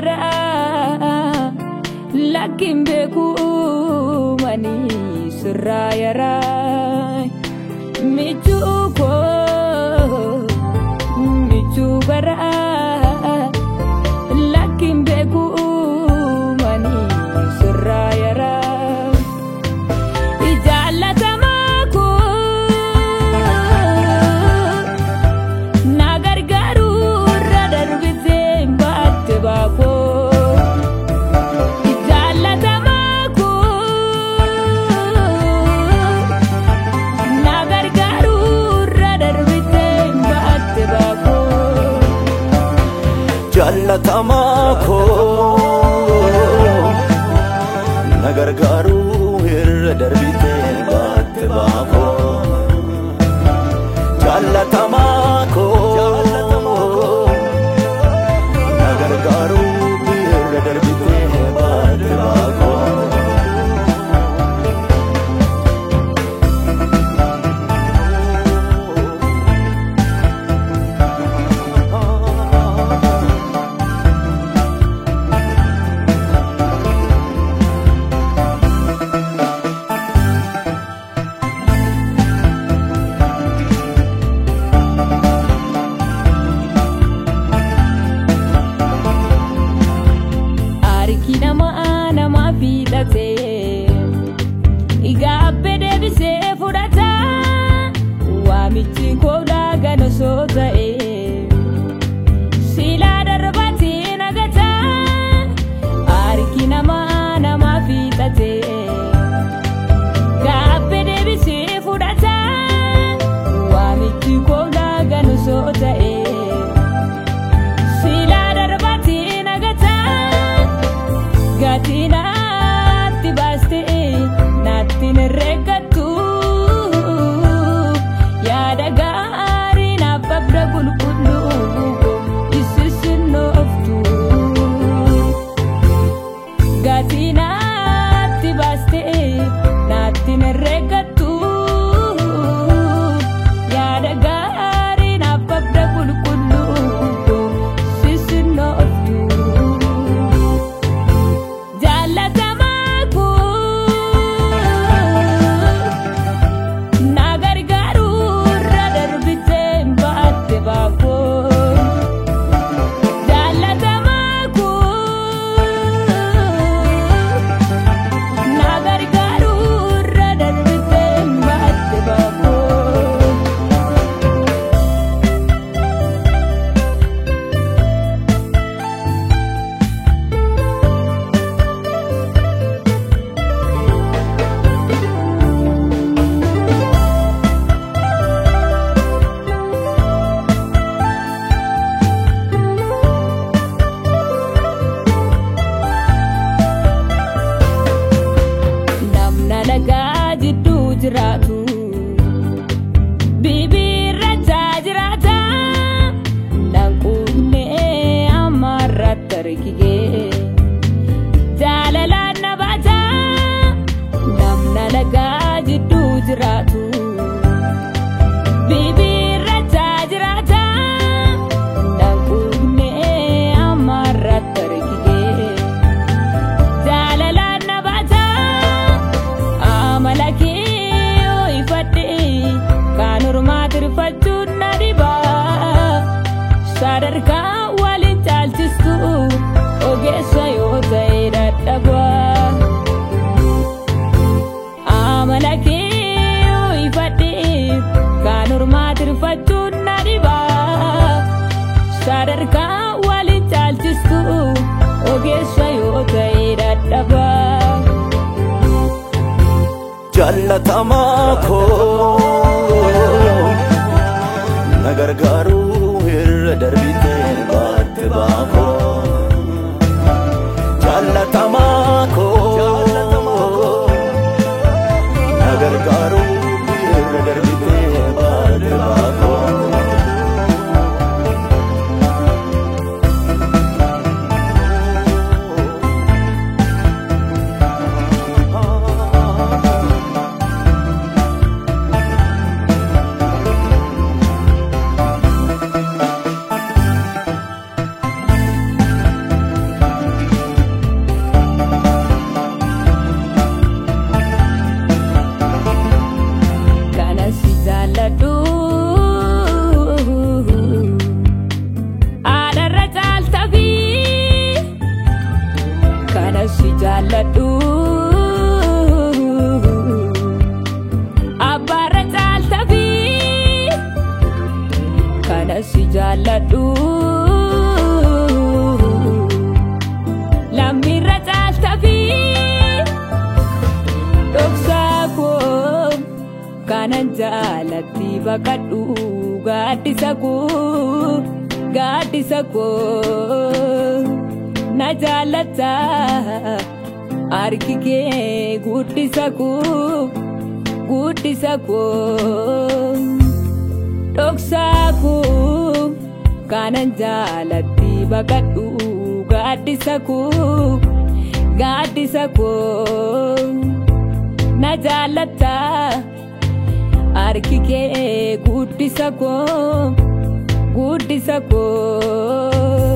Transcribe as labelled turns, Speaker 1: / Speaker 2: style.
Speaker 1: Garaa lakkin beeku mani sirraa yaraa michuu koo michuu garaa lakkin beeku mani sirraa yaraa jaallatamaa koo na gargaaruu irra darbitee baatte baakoo.
Speaker 2: Jaallatamaa koo na gargaaruu irra darbitee baatte baakoo. Jaallatamaa koo na gargaaruu irra darbitee baatte baakoo.
Speaker 1: Harki namaa nama fiixatee gaabbee deebisee fudhata waamichi koo laagan osoo ta'ee silaa darbaatee nagata. Harki namaa nama fiixatee gaabbee deebisee fudhata waamichi koo laagan osoo ta'ee silaa darbaatee nagata. Gatii naatti baastee naatti herreeggattu yaada gaarii naaf qabda qulqulluu isissinnooftu. Gatii naatti baastee naatti herreeggattu yaada gaarii naaf qabda qulqulluu isissinnooftu. Jaallatamaa koo na gargaaruu irra darbitee baatte baakoo. Jaallatamaa koo na gargaaruu irra darbitee baatte baakoo. Namna lagaa jidduu jiraatu bibirrachaa jiraata danquunnee ammarratti argigee jaalalaan na baata. Namna lagaa jidduu jiraatu bibirrachaa jiraata danquunnee ammarratti argigee jaalalaan na baata. Amala kee ifadhee kan ormaa tirfachuun na dhiba. Sadarkaa waliin caalchistu ogeessa yoo ta'e dadhaba. Amala kee ifadhee kan ormaa tirfachuun na dhiba. Sadarkaa waliin caalchistu ogeessa yoo ta'e dadhaba.
Speaker 2: Jaallatamaa koo na gargaaruu irra darbitee baatte baakoo. Jaallatamaa koo na gargaaruu irra darbitee baatte baakoo.
Speaker 1: jaalladhu. Lammiirra caalta fi dhoksaa koo kanan jaalatti baqadhu gaaddisa koo gaaddisa koo na jaallata harki kee guddisa koo guddisa koo dhoksaa koo kanan jaalatti baqadhu gaaddisa koo gaaddisa koo na jaallata harki kee guddisa koo guddisa koo.